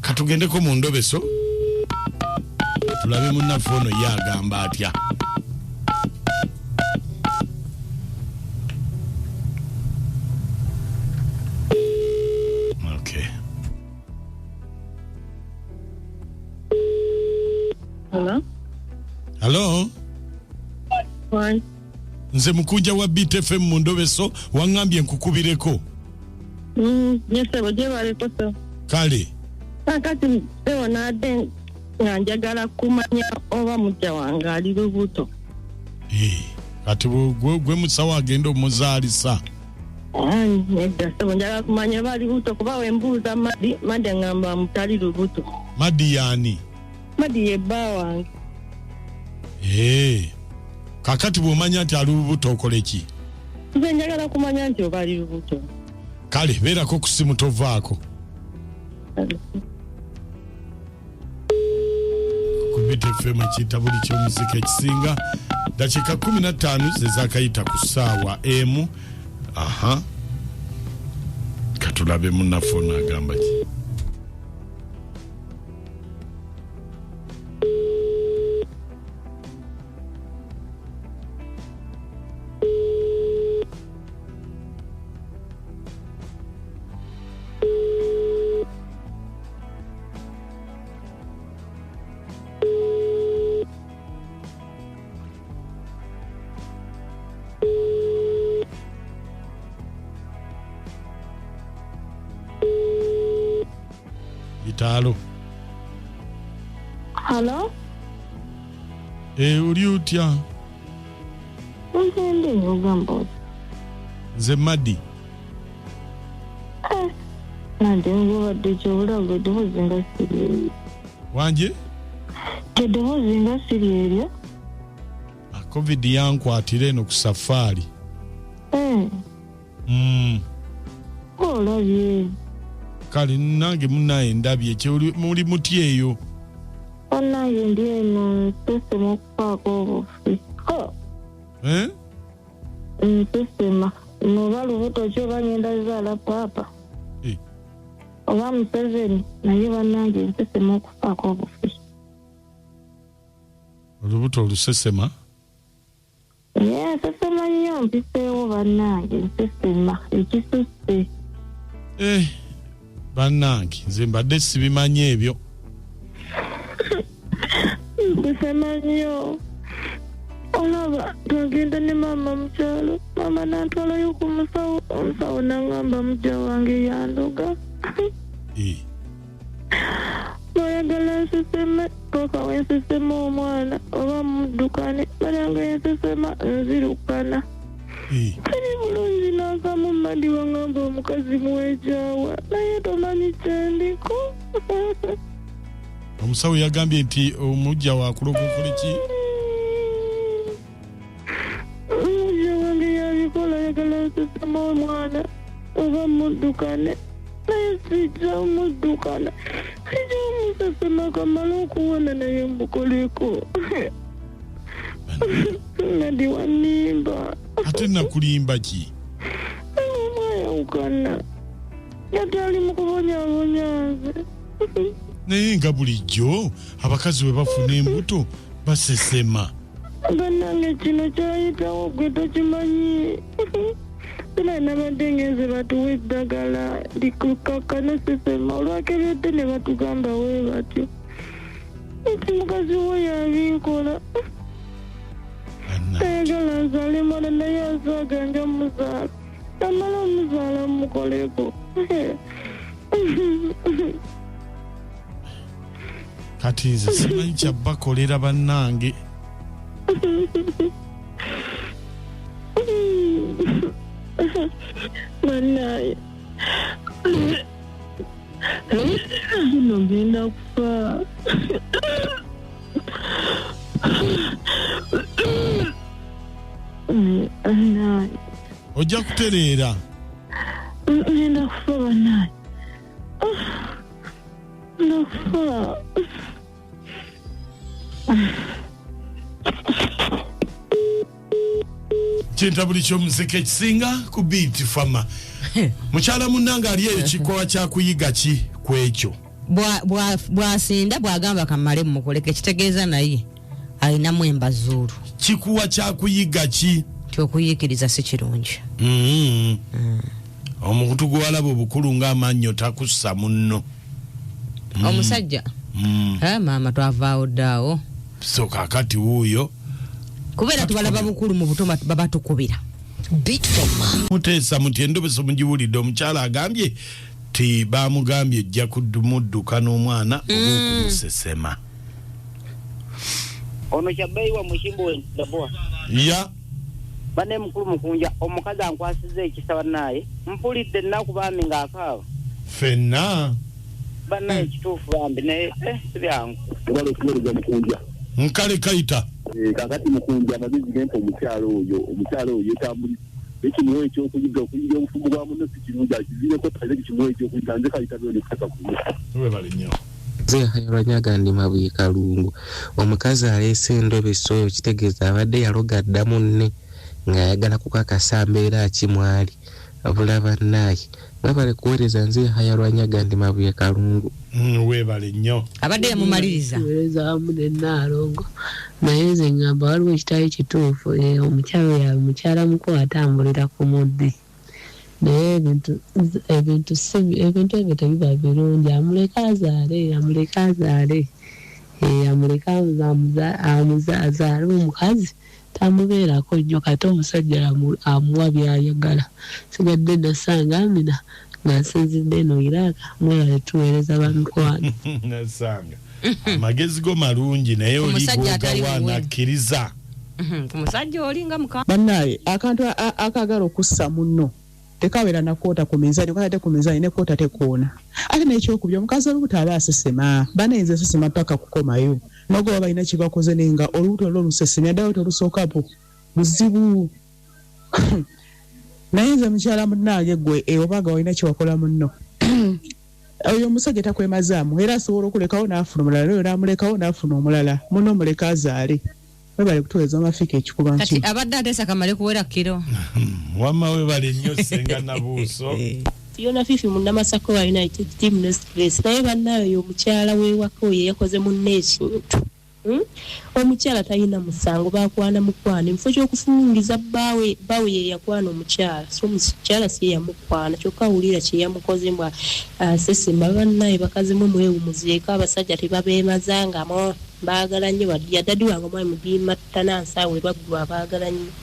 Katugendeko mu ndobeso tulabe munnaffe ono ye agamba atya. Okay. Hello? Hello? Why? Nze mukunja wa Beat FM mu ndobeso waŋŋambye nkukubireko. Yes, sebo gyebaleko sebo. Kale. Kakati sebo naadde nga njagala kumanya oba mujja wange ali lubuto. Kati gwe musawo agenda omuzaalisa. Nedda sebo njagala kumanya oba ali lubuto kuba wembuuza Madi, Madi aŋŋamba mutali lubuto. Madi yaani? Madi ye bba wange. Kakati bw'omanya nti ali lubuto okole ki? Nze njagala kumanya nti oba ali lubuto. Kale beerako ku ssimu tovaako. Ku Beat FM ekitabuli ky'omuziki ekisinga dakiika 15 ze zaakayita ku ssaawa emu. Aha. Katulabe munnaffe ono agamba ki. Itaalo. Hello? Oli otya? Nze ndi ogamba otya? Nze Madi. Nande ngobadde kyobulago eddoboozi nga siri eryo. Wanje? Eddoboozi nga siri eryo. Covid yankwatira eno ku safaari. Olabye. Kale nange munnaye ndabye muli muti eyo. Bannange ndi eno nsesema okufaako obufi. Nsesema. Oba lubuto ki oba ngenda zaala paapa. Oba Museveni naye bannange nsesema okufaako obufi. Olubuto olusesema? Nsesema nnyo mpiseewo bannange nsesema ekisusse. Bannange nze mbadde sibimanyi ebyo. Nsesema nnyo. Olaba twagenda ne maama mu kyalo, maama n'antwalayo ku musawo, omusawo n'angamba mujja wange yandoga. Bayagala nseseme paka wensesema omwana oba muddukane, balanga ensesema nzirukana. Siri bulungi n'akamu Madi wangamba omukazi muwejaawa naye tomanyi kyendiko. Omusawo yagambye nti omujja wakuloga okole ki? Omujja wange yabikola ayagala nsesema omwana oba muddukane naye sijja muddukana. Sijja omusesema kamala okuwona naye mbukoleko. Nadi wanimba. Ate nakulimba ki? Omwayawukana. Yate ali mu kubonyaabonya nze. Naye nga bulijjo abakazi bwe bafuna embuto basesema. Bannange kino kyayitawo gwe tokimanyi. Sina nabadde ngenze batuwa eddagala likukakkana sesema olwakebedde ne batugamba we batyo. Nti mukazi we yabinkola. Tayagala nzaale mwana naye asaaga nja muzaala. Namala omuzaala mukoleko. Kati nze simanyi kya bakolera bannange. Bannaye. Zino ngenda kufa. Bannaye. Ojja kutereera. Ngenda kufa bannaye. Ngenda kufa. Kintabuli ky'omuziki ekisinga ku Beat Fama. Mukyala munnange ali eyo kikola kya kuyiga ki ku ekyo? Bwasinda bwagamba kamale mumukoleko, ekitegeeza naye alinamu embazuulu. Kikuwa kyakuyiga ki? Nti okuyiikiriza si kirungi. Omukutu gwalaba obukulu ng'amannyo takussa munno. Omusajja. Maama, twavaawo ddaawo. So kakati wuuyo. Kubeera tubalaba bukulu mu buto, babatukubira. Muteesa muti endobeso mugiwulidde. Omukyala agambye ti bamugambye ojja kudumudduka n'omwana oba okumusesema. Ono kyabbeeyi mukimbo wentaboa. Ya. Banne mukulu Mukunja, omukazi ankwasiza ekisa. Bannaaye, mpulidde ennaku bambi ng'akaaba. Ffenna. Bannaye, kituufu bambi, naye si byangu. Obala okuweereza, Mukunja. Nkale kayita. Kakati Mukunja, amagezi gempa omukyalo oyo, omukyalo oyo yetambuliza ekimuwa ekyokuyiga. Okuyiga obufumbo bwa munno si kirungi, akiviireko taze kimuwa ekyokuyiga. Nze kayita byonekutaka kumu. Webale nnyo. Nze Lwanyaga, ndi Mabuye Kalungu. Omukazi aleese endobeso oyo, kitegeeza abadde yaloga dda munne ng'ayagala kukakasa mbeera ki mwali. Abula bannaaye, mwebale kuweereza. Nze Haya Lwanyaga, ndi Mabuye Kalungu. Webale nnyo. Abadde yamumaliriza. Weereza wamu ne Nnaalongo, naye nze ŋŋamba waliwo ekitali kituufu. Omukyala oyo mukyala mukulu atambulira ku muddi, naye ebintu ebintu ebyo tebiba birungi. Amuleke azaale, amuleke azaale. Amuleke azaale. Omukazi tamubeerako nnyo, kati omusajja amuwa byayagala. Sigadde nasanga Amina nga nsinzidde eno Iraaka. Mwebale tuweereza, bamikwano. Nasanga amagezi go malungi, naye oli Omusajja atali bwogawa wuwe. Nakkiriza. Ku musajja oli nga muka. Bannaaye, akantu akagala okussa munno tekabeera na koota ku minzaani, okatadde ku minzaani ne koota tekoona. Ate n'ekyokubya, omukazi olubuto aba asesema. Banayinza esesema paka kukomayo, nogoba balina kyebakoze, naye nga olubuto lwo lusesemya ddala telusookapo buzibu. Naye nze mukyala munnange gwe, obanga walina kyewakola munno, oyo omusajja takwemazaamu, era asobola okulekawo n'afuna omulala, naye n'amulekawo n'afuna omulala. Munno muleka azaale. Webale kutuweza amafiika ekikuba. Kati nki abadde ateesa kamale kuwera kiro. Wamma webale nnyo, Senga Nabuuso. Fiona Fifi Munnamasaka wa United Team, no stress. Naye bannaayo, oyo omukyala w'ewaka oyo yakoze munne ekintu. Omukyala talina musango, bakwana mukwano. Ekifo ky'okufungiza bbaawe, bbaawe ye yakwana omukyala, so omukyala si ye yamukwana. Kyokka awulira kye yamukoze mbwa asesema. Bannaye bakazi mwe mwewumuzeeko, abasajja tebabeemazangamu. Baagala nnyo badya. Daddy wange omwami Mudiima Ttanansi awe lwaggulu, abaagala nnyo.